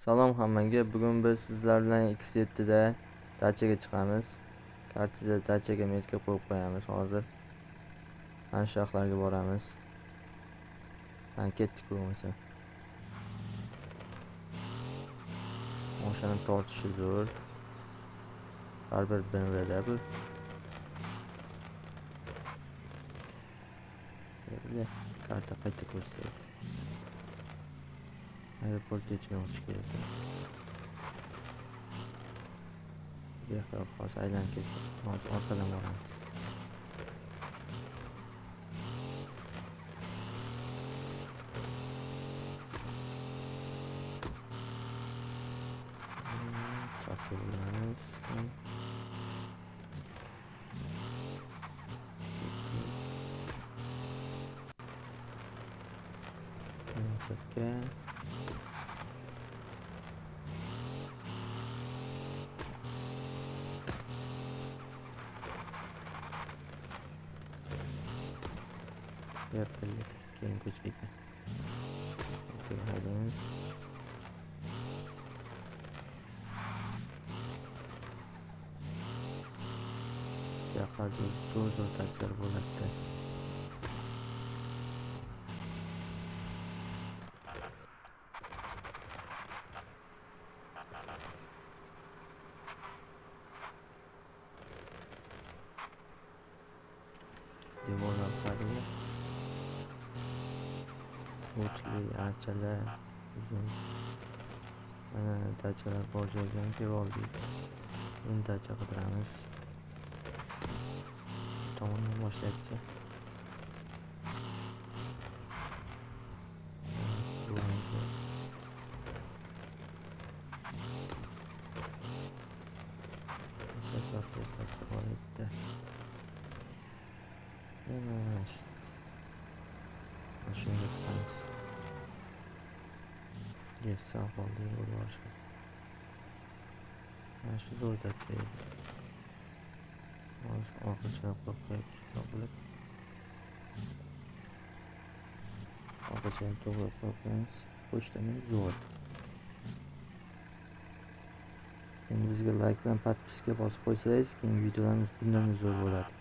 Salom hammaga. Bugun biz sizlar bilan X7 da dachaga chiqamiz. Kartada dachaga metka qo'yib qo'yamiz hozir. Mana shu yoqlarga boramiz. Ha, ketdik bo'lmasa. Mashina tortishi zo'r. Baribir BMWda bu. Bile karta qayta ko'rsatyapti. Aeroport ichidan o'tish kerak. Bu yoqqa hozir aylanib ketib, hozir orqadan boramiz. Chapga burilamiz. Yana chapga. Yapildi. Keyin ko'chaga. Orqaga haydaymiz. Bu yoqlarda zo'r-zo'r taksilar bo'ladi. Devorlar qaranglar. O'tli archalar, uzun mana dachalar bor joyga ham kelib oldik. Endi dacha qidiramiz. Bu tomondan boshlaylikchi. Bo'lmaydi. O'sha atrofda dacha bor edi. Mana shu dacha. Mana shunga kiramiz. Yes, sal qoldi yo'l borishga. Mana shu zo'r dacha edi. Hozir orqachalab qo'yib qo'yaylik, hisoblab. Orqachalab to'g'rilab qo'yib qo'yamiz. Pochtani ham buzib oldik. Endi bizga like bilan podpiska bosib qo'ysangiz, keyingi videolarimiz bundan zo'r bo'ladi.